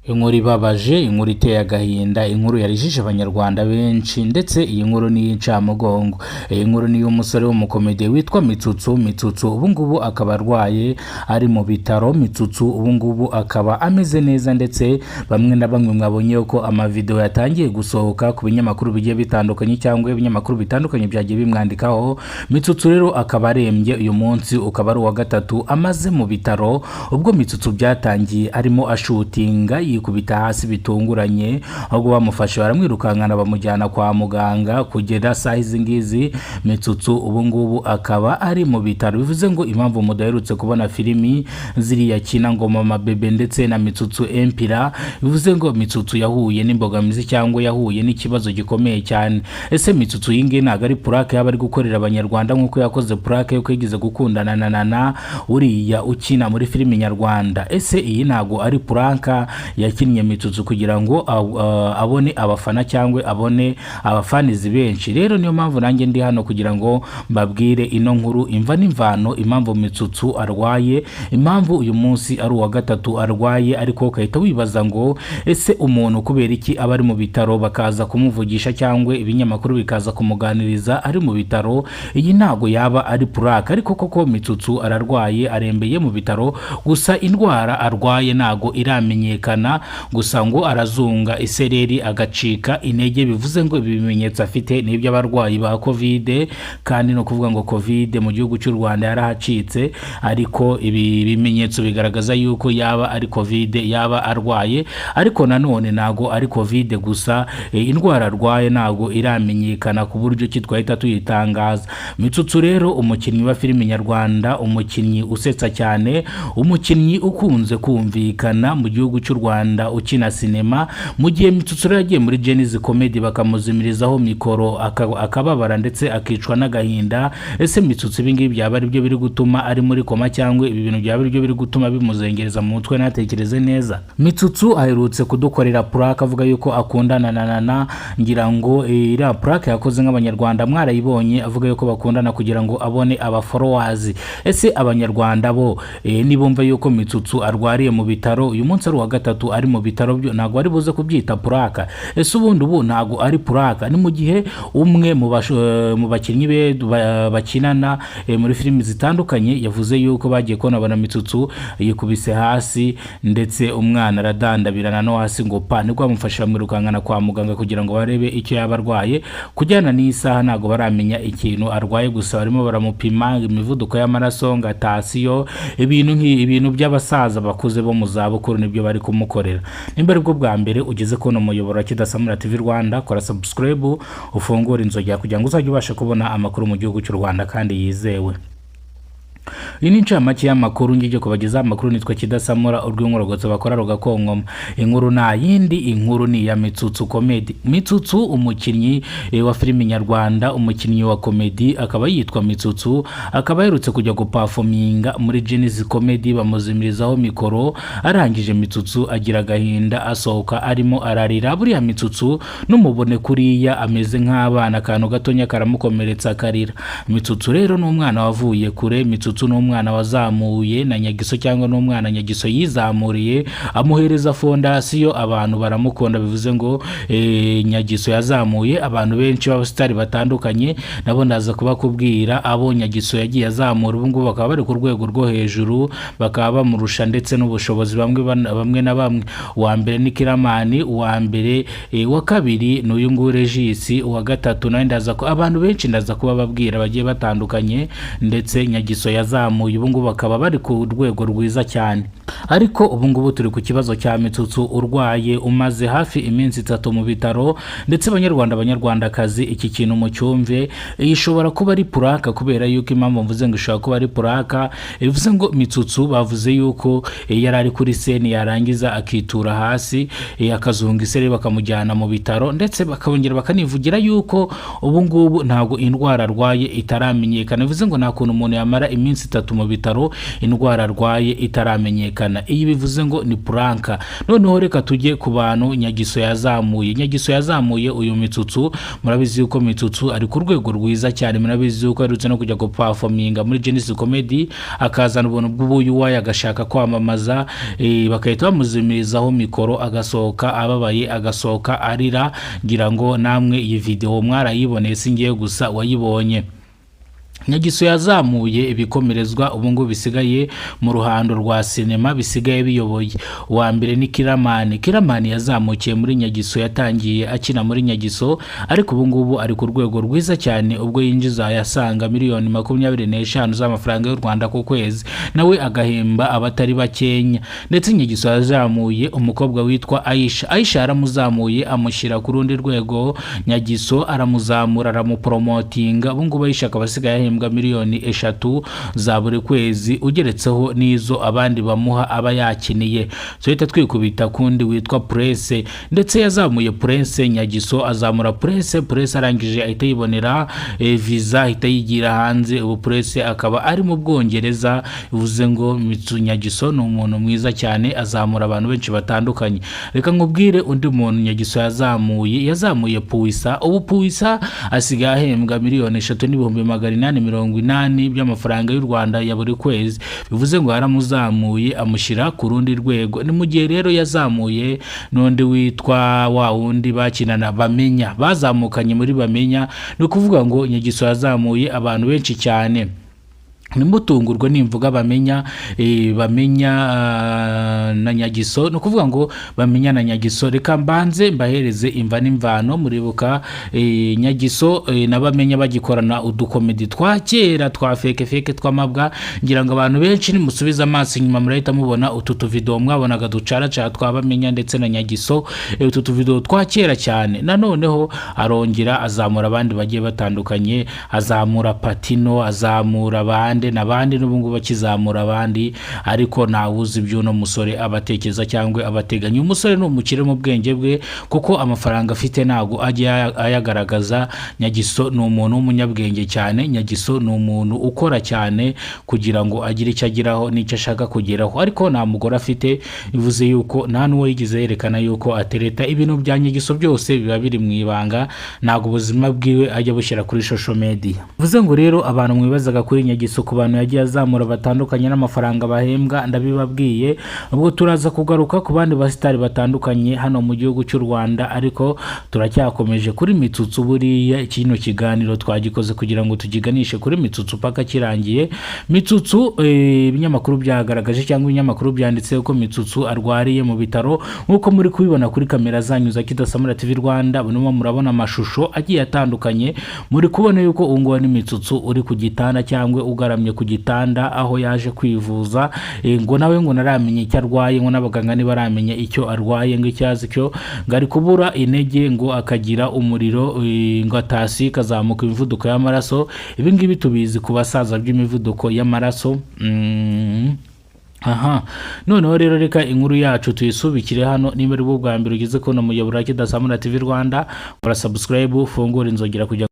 Inkuru ibabaje, inkuru iteye agahinda, inkuru yarijije Abanyarwanda benshi, ndetse iyi nkuru ni iy'incamugongo. Iyi nkuru ni iy'umusore w'umukomedi witwa Mitsutsu. Mitsutsu ubungubu akaba arwaye, ari mu bitaro. Mitsutsu ubungubu akaba ameze neza, ndetse bamwe na bamwe mwabonye ko amavideo yatangiye gusohoka ku binyamakuru bigiye bitandukanye, cyangwa ibinyamakuru bitandukanye byagiye bimwandikaho. Mitsutsu rero akaba arembye, uyu munsi ukaba ari uwa gatatu amaze mu bitaro. Ubwo Mitsutsu byatangiye arimo ashutinga, yikubita hasi bitunguranye, ahubwo bamufashe baramwirukankana, bamujyana kwa muganga. Kugera saha izi ngizi, Mitsutsu ubungubu akaba ari mu bitaro. Bivuze ngo impamvu mudaherutse kubona filimi ziriya kina ngo Mama Bebe ndetse na Mitsutsu Empire, bivuze ngo Mitsutsu yahuye n'imbogamizi cyangwa yahuye n'ikibazo gikomeye cyane. Ese Mitsutsu iyi ngiyi ntabwo ari prank yaba ari gukorera Abanyarwanda, nk'uko yakoze prank yo kwigeze gukundana na Nana uriya ukina muri filimi nyarwanda? Ese iyi ntabwo ari prank yakinnye Mitsutsu kugira ngo abone abafana cyangwa abone abafanizi benshi? Rero niyo mpamvu nanjye ndi hano kugira ngo mbabwire ino nkuru imva n'imvano, impamvu Mitsutsu arwaye, impamvu uyu munsi ari uwa gatatu arwaye. Ariko ugahita wibaza ngo ese umuntu kubera iki aba ari mu bitaro bakaza kumuvugisha, cyangwa ibinyamakuru bikaza kumuganiriza ari mu bitaro? Iyi ntabwo yaba ari prank? Ariko koko Mitsutsu ararwaye, arembeye mu bitaro, gusa indwara arwaye ntabwo iramenyekana. Gusa ngo arazunga isereri, agacika intege. Bivuze ngo ibi bimenyetso afite ni iby'abarwayi ba Covid, kandi ni ukuvuga ngo Covid mu gihugu cy'u Rwanda yarahacitse, ariko ibi bimenyetso bigaragaza yuko yaba ari Covid yaba arwaye. Ariko nanone ntabwo ari Covid gusa, indwara arwaye ntabwo iramenyekana ku buryo ki twahita tuyitangaza. Mitsutsu rero, umukinnyi wa filimi nyarwanda, umukinnyi usetsa cyane, umukinnyi ukunze kumvikana mu gihugu cy'u Rwanda ukina sinema. Mu gihe Mitsutsu rero yagiye muri Gen-Z Comedy bakamuzimirizaho mikoro, akababara ndetse akicwa n'agahinda. Ese Mitsutsu ibi ngibi byaba ari byo biri gutuma ari muri koma, cyangwa ibi bintu byaba ari byo biri gutuma bimuzengereza mu mutwe ntatekereze neza? Mitsutsu aherutse kudukorera prank avuga yuko akundana na Nana. Ngira ngo iriya prank yakoze nk'Abanyarwanda mwarayibonye, avuga yuko bakundana kugira ngo abone abafollowers. Ese Abanyarwanda bo nibumva yuko Mitsutsu arwariye mu bitaro, uyu munsi ari uwa gatatu ari mu bitaro, byo ntabwo ari buze kubyita prank? Ese ubundi ubu ntabwo ari prank? Ni mu gihe umwe mu bakinnyi be bakinana muri filimi zitandukanye yavuze yuko bagiye kubona babona Mitsutsu yikubise hasi, ndetse umwana aradandabirana no hasi ngo pa. Nibwo bamufasha, bamwirukankana kwa muganga kugira ngo barebe icyo yaba arwaye. Kujyana n'isaha ntabwo baramenya ikintu arwaye, gusa barimo baramupima imivuduko y'amaraso, ngo atasiyo, ibintu ibintu by'abasaza bakuze bo mu zabukuru nibyo bari kumukorera. Nimba aribwo bwa mbere ugeze kubona umuyoboro wa Kidasamura TV Rwanda, kora subscribe, ufungure inzogera kugira ngo uzajye ubasha kubona amakuru mu gihugu cy'u Rwanda kandi yizewe. Iyi ni incamake y'amakuru ngiye kubagezaho. Amakuru nitwa Kidasamura, urw'inkorogotso bakora rugakonkoma. Inkuru nta yindi, inkuru ni iya Mitsutsu Comedy. Mitsutsu, umukinnyi wa filimi nyarwanda, umukinnyi wa comedy, akaba yitwa Mitsutsu, akaba aherutse kujya guperforminga muri Gen-Z Comedy, bamuzimirizaho mikoro. Arangije Mitsutsu agira agahinda, asohoka arimo ararira. Buriya Mitsutsu n'umubone kuriya ameze nk'abana, akantu gatonya karamukomeretsa akarira. Mitsutsu rero ni umwana wavuye kure. Mitsutsu ni umwana wazamuye na Nyagiso, cyangwa n'umwana Nyagiso yizamuriye, amuhereza fondasiyo, abantu baramukunda. Bivuze ngo Nyagiso yazamuye abantu benshi b'abasitari batandukanye. Nabo ndaza kubakubwira abo Nyagiso yagiye azamura, ubu ngubu bakaba bari ku rwego rwo hejuru, bakaba bamurusha ndetse n'ubushobozi bamwe bamwe na bamwe. Uwa mbere ni Kiramani uwa mbere, uwa kabiri ni uyu nguyu Regis, uwa gatatu nawe ndaza ko abantu benshi ndaza kuba babwira bagiye batandukanye, ndetse Nyagiso yazamuye, ubu ngubu bakaba bari ku rwego rwiza cyane. Ariko ubu ngubu turi ku kibazo cya Mitsutsu urwaye, umaze hafi iminsi 3 mu bitaro. Ndetse Abanyarwanda, Abanyarwandakazi, iki kintu mucyumve, iyi ishobora kuba ari prank. Kubera yuko impamvu mvuze ngo ishobora kuba ari prank, bivuze ngo Mitsutsu bavuze yuko yari ari kuri scene, yarangiza akitura hasi, akazunga isereri, bakamujyana mu bitaro. Ndetse bakongera bakanivugira yuko ubu ngubu ntabwo indwara arwaye itaramenyekana. Bivuze ngo nta kuntu umuntu yamara iminsi 3. 3 mu bitaro, indwara arwaye itaramenyekana. Iyi bivuze ngo ni prank. Noneho reka tujye ku bantu Nyagiso yazamuye. Nyagiso yazamuye uyu Mitsutsu. Murabizi yuko Mitsutsu ari ku rwego rwiza cyane. Murabizi yuko aherutse no kujya guperforminga muri Genesis Comedy, akazana ubuntu bw'ubuyuwayi, agashaka kwamamaza, bagahita bamuzimirizaho mikoro, agasohoka ababaye, agasohoka arira. Ngira ngo namwe iyi video mwarayiboneye, singiye gusa wayibonye. Nyagiso yazamuye ibikomerezwa ubu ngubu bisigaye mu ruhando rwa sinema, bisigaye biyoboye. Uwa mbere ni Kiramani. Kiramani yazamukiye muri Nyagiso, yatangiye akina muri Nyagiso, ariko ubu ngubu ari ku rwego rwiza cyane, ubwo yinjiza yasanga miliyoni 25 z'amafaranga y'u Rwanda ku kwezi, nawe agahemba abatari bakenya. Ndetse Nyagiso yazamuye umukobwa witwa Aisha. Aisha yaramuzamuye, amushyira ku rundi rwego. Nyagiso aramuzamura, aramupromotinga. Ubu ngubu Aisha akaba asigaye ahembwa miliyoni 3 za buri kwezi, ugeretseho n'izo abandi bamuha aba yakiniye. Tuhita twikubita kundi witwa Prince. Ndetse yazamuye Prince, Nyagiso azamura Prince. Prince arangije ahita yibonera visa, ahita yigira hanze. Ubu Prince akaba ari mu Bwongereza. Bivuze ngo Mitsu Nyagiso ni umuntu mwiza cyane, azamura abantu benshi batandukanye. Reka nkubwire undi muntu Nyagiso yazamuye. Yazamuye Puwisa. Ubu Puwisa asigaye ahembwa miliyoni 3,880,000 by'amafaranga y'u Rwanda ya buri kwezi. Bivuze ngo yaramuzamuye, amushyira ku rundi rwego. Ni mu gihe rero yazamuye n'undi witwa wa wundi bakinana Bamenya, bazamukanye muri Bamenya. Ni ukuvuga ngo Nyagiso yazamuye abantu benshi cyane. Nimutungurwe nimvuga Bamenya, Bamenya na Nyagiso. Ni ukuvuga ngo Bamenya na Nyagiso, reka mbanze mbahereze imva n'imvano. Muribuka Nyagiso na Bamenya bagikorana udukomedi twa kera twa fake fake tw'amabwa. Ngira ngo abantu benshi nimusubiza amaso inyuma murahita mubona utu tuvidewo mwabonaga ducaracara twa Bamenya ndetse na Nyagiso, utu tuvidewo twa kera cyane. Nanoneho arongera azamura abandi bagiye batandukanye, azamura Patino, azamura abandi n'abandi, n'ubu ngubu akizamura abandi, ariko ntawuzi iby'uno musore abatekereza cyangwa abateganya. Uyu musore ni umukire mu bwenge bwe, kuko amafaranga afite ntabwo ajya ayagaragaza. Nyagiso ni umuntu w'umunyabwenge cyane. Nyagiso ni umuntu ukora cyane kugira ngo agire icyo ageraho n'icyo ashaka kugeraho, ariko nta mugore afite. Bivuze yuko nta n'uwo yigeze yerekana yuko atereta. Ibintu bya Nyagiso byose biba biri mu ibanga, ntabwo ubuzima bwiwe ajya bushyira kuri social media. Bivuze ngo rero abantu mwibazaga kuri Nyagiso, ku bantu yagiye azamura batandukanye n'amafaranga bahembwa, ndabibabwiye. Ubwo turaza kugaruka ku bandi basitari batandukanye hano mu gihugu cy'u Rwanda, ariko turacyakomeje kuri Mitsutsu. Buriya kino kiganiro twagikoze kugira ngo tukiganishe kuri Mitsutsu paka kirangiye. Mitsutsu, ibinyamakuru byagaragaje cyangwa ibinyamakuru byanditse ko Mitsutsu arwariye mu bitaro, nk'uko muri kubibona kuri kamera zanyu za Kidasamura TV Rwanda. Burimo murabona amashusho agiye atandukanye, muri kubona yuko ubu ngubu ni Mitsutsu uri ku gitanda cyangwa ugaramye ku gitanda aho yaje kwivuza. Ngo nawe ngo ntaramenya icyo arwaye, ngo n'abaganga ntibaramenya icyo arwaye, ngo icyo azi cyo ngo ari kubura intege, ngo akagira umuriro, ngo atasi ikazamuka imivuduko y'amaraso. Ibi ngibi tubizi ku basaza by'imivuduko y'amaraso. Aha noneho rero reka inkuru yacu tuyisubikire hano. Niba ari bwo bwa mbere ugeze kubona umuyoboro wa Kidasamura TV Rwanda, kora subscribe, ufungure inzogera kugira